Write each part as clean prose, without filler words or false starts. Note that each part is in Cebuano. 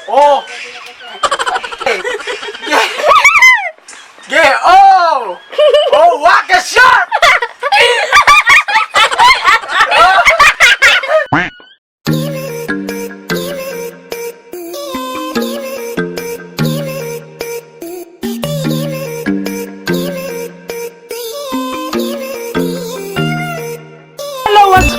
Oh! Yeah! Yeah! Oh! Oh, what a shot! Hello, what's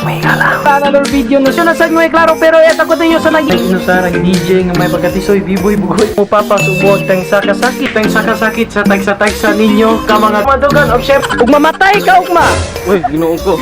another video no siya nasad mo klaro pero eto ko ninyo sa nag sa nag DJ nga may pagkatisoy biboy bugoy mo papasubuag tang sakasakit tang sakasakit sa tagsa-tagsa ninyo ka mga madugan og syempre ug mamatay ka ugma. Uy, Ginoo ko.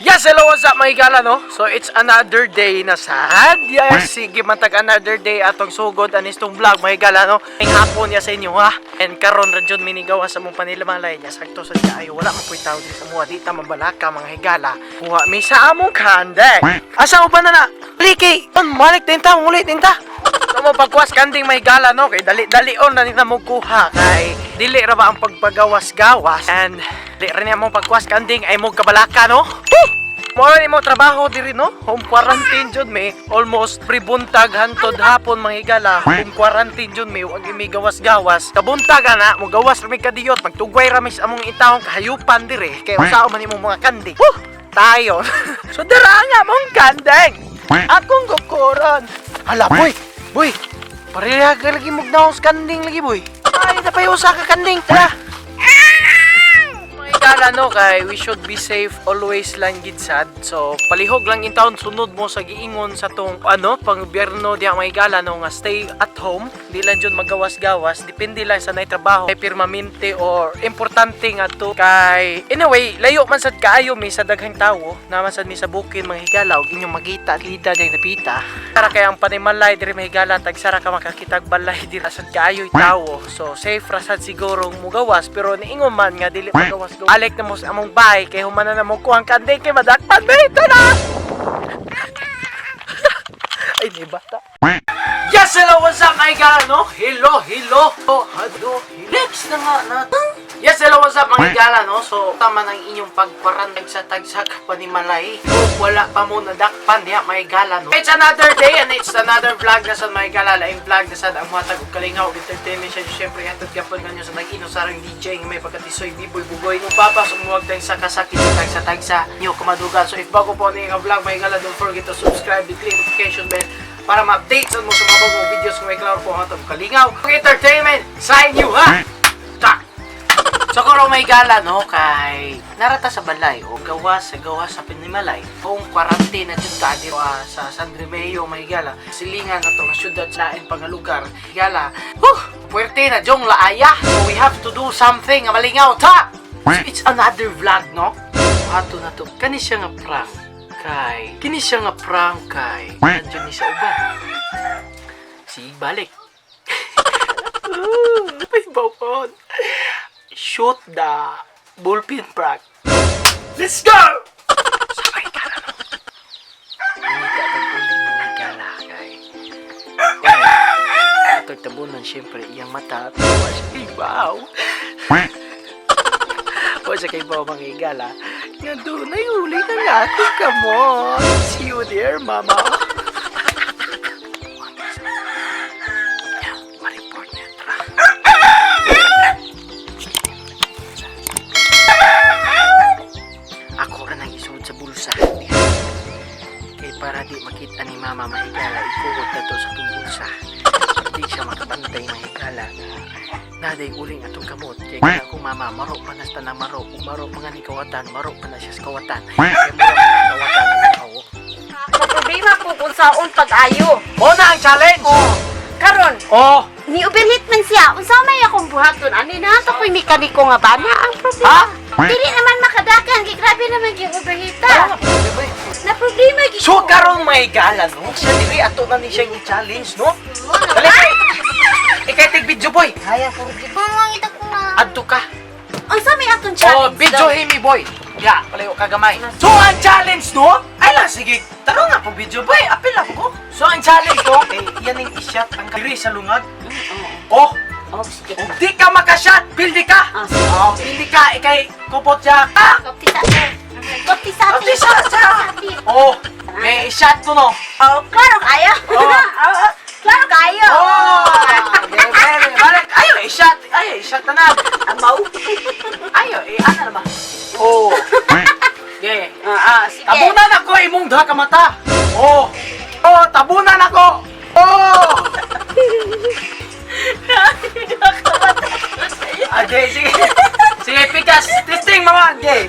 Yes, hello, what's up, mga higala, no? So, it's another day na sad. Yes, sige, matag another day atong sugod anis tong vlog, mga higala, no? Ngayong hapon niya sa inyo, ha? And karon radyon minigawa sa mong panilamalay niya. Sakto sa siya, ay wala man po'y tao diri sa muha. Di ta mabalaka, mga higala. Kuha mi sa among kande. Asa uban na na? Liki! On, malik din ta, ngulit din ta. So mo pagkuwas kanding may gala, no, kay dali-dali on na nila mo kuha kay dili ra ba ang pagpagawas-gawas and dili ra niya mo pagkuwas kanding ay mo kabalaka, no? Woo! Mo ni mo trabaho diri, no, home quarantine jud me almost pre-buntag hantod hapon, mga higala. Home quarantine jud me, wag mi gawas-gawas. Kabuntag ana mo gawas ra mi kadiyot, magtugway ra mi sa among intawong kahayupan diri kay usaon man imong mga kanding. Woo! Tayo. So dira nga mong kanding akong kukuron. Hala, boy. Boy, pareha ka lagi mugnaos kanding lagi, boy. Ay, napay usa ka kanding. Tara. Mga igala, no, kay we should be safe always lang gid sad. So, palihog lang in town, sunod mo sa giingon sa tong ano, panggobyerno diha, mga igala, no, nga stay at home, di lang jud magawas-gawas, depende lang sa nay trabaho, kay permanente or importante nga to. Kay anyway, layo man sad kaayo mi sa daghang tawo, naman sad mi sa bukid, mga higala, ug inyong magita lida day napita. Para kay ang panimalay diri, mga higala, tagsara ka makakitag balay diri sad kaayo tawo. So safe ra sad siguro mugawas, pero niingon man nga dili magawas. Alik na mo sa among bahay kay human na mo kuhang kanding kay madakpan ba ito na. Ay, may bata. Yes, hello, what's up, mga higala, no? Hello, hello. Oh, hello. Next na nga natin. Yes, hello, what's up, mga higala, no? So, tama ng inyong pagparantag sa tagsak panimalay. So, wala pa mo nadakpan diha, mga higala, no? It's another day and it's another vlog na sa mga higala. Laing vlog na sa ang matag og kalingaw ug entertainment siya. Siyempre, hatod kapon kanyo sa nag-ino sarang DJ nga may pagkatisoy, biboy, bugoy. Mo papas, umuwag tayong sa kasakit sa tagsa tagsa nyo kamadugan. So, if bago po ni nga vlog, mga higala, don't forget to subscribe, click notification bell para ma-update sa mo sa mga bagong videos kung may klaro po ang atong kalingaw entertainment sa inyo, ha? Ta! So kung may gala, no, kay narata sa balay o gawas sa gawas sa pinimalay kung quarantine na jud ka di sa San Remeo, may gala, silingan na to nga syudad sa lain pa nga lugar, gala. Huh, puwerte na jong laaya, so we have to do something nga malingaw ta. So it's another vlog, no? Ato na to kani siya nga prank kay kini siya nga prank kay nandiyon ni sa uban. Sige, balik. May bawon. Shoot the bullpen prank. Let's go! Sabay ka na, no? Nangita tag uling mga gala kay. Eh, atog tabunan siyempre iyang mata. Wa siya kay wow. Wa siya kay wow, mga higala. Nga doon ay uli na natin kamot. See you there, mama. Ma-report na. Tara. Ako ra nang isuod sa bulsa. Kay para di makita ni mama, mahigala, ikuot na to sa itong bulsa. Para di siya makabantay, mahigala. Naday uling atong kamot. Kay kana kong mama, maro pa na sa tanang maro. Kung maro mga ni kawatan, maro pa na siya sa kawatan. Kay maro pa na kawatan. Oo. Ang problema ko kung saon pag-ayo. Mo na ang challenge! Oh, karon, Oh! ni overheat man siya. Unsa may akong buhaton? Ani na to ko'y mekaniko nga bana ang problema. Ha? Dili naman makadakan kay grabe naman gyud overheat ta. Na problema gyud. So karon may gala, no? Siya diri ato na ni siyang i-challenge, no? Dali kay. Ikay tig video, boy. Kaya ko gyud. Mangita ko na. Adto ka. Unsa may atong challenge? Oh, video daw? himi, boy. Ya, palayo ka gamay. So ang challenge, no? Ay lang sige. Taro nga po video, boy. Apil ako. So ang challenge, no? Eh, yan ang isyat ang diri sa lungag. Oh, Oh, sige. Ug di ka makashot, pildi ka. Ah, sige. Oh, pildi ka ikay kupot siya. Ah! Kopti sa Kopti sa Kopti sa sa. Oh, may shot ko no. Oh, klaro kayo. Oh. Oh, klaro kayo. Oh! Okay, balik. Ayo, i-shot. Ayo, i-shot na na. Amaw. Ayo, i-ana na ba? Oh. Okay. Ah, ah, sige. Tabunan ako imong duha ka mata. Oh. Oh, tabunan ako. Oh. Okay, sige. Sige, pikas. Testing mga. Okay.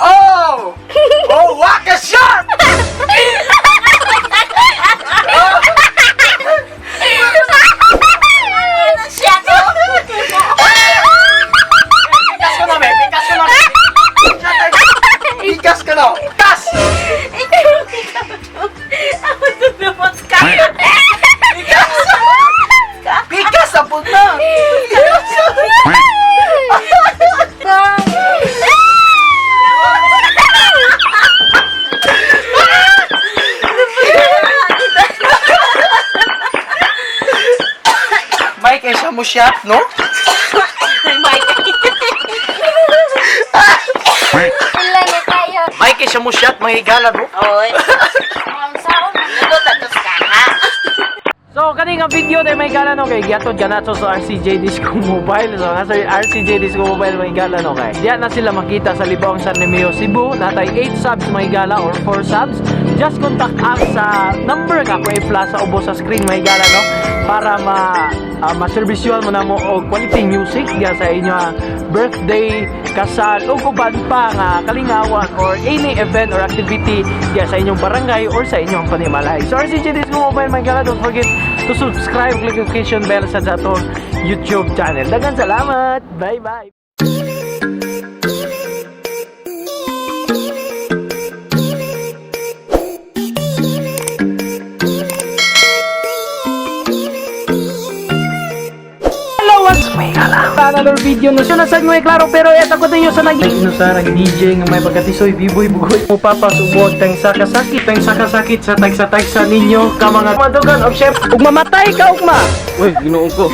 Oh! Oh, whack a shot! Oh! Ano siya ko? Pikas ko na, me. Pikas ko na. Pikas ka na. Pikas! Ikaw, ako dumamot ka. Pikas! Pikas ang punta! Mike, eh, siya mo shot, no? Wala na tayo. Mike, eh, siya mo shot, mga higala, no? Oy. Ang saon, nagluto ka ha. So kani nga video na may gala no kay giatod kanato sa RCJ Disco Mobile. So nga sa RCJ Disco Mobile may gala no kay. Diya na sila makita sa Libong San Remeo Cebu. Natay 8 subs may gala or 4 subs. Just contact us sa number nga ko i-flash sa ubos sa screen may gala no para ma-servisyon mo na mo og quality music diya sa inyo birthday, kasal o uban pa nga kalingawan or any event or activity diya sa inyong barangay or sa inyong panimalay. So RCG Disco Mobile mga gala, don't forget to subscribe, click notification bell sa atong YouTube channel. Daghang salamat. Bye bye. Hello, what's Another video no. So nasad mo klaro pero eto ko ninyo sa nag Inusarang DJ nga may pagkatisoy biboy bugoy mo papa subuag tang sakasakit tang sakasakit sa tagsa-tagsa ninyo ka mga madugan of chef ug mamatay ka ugma. Uy, ginoo ko.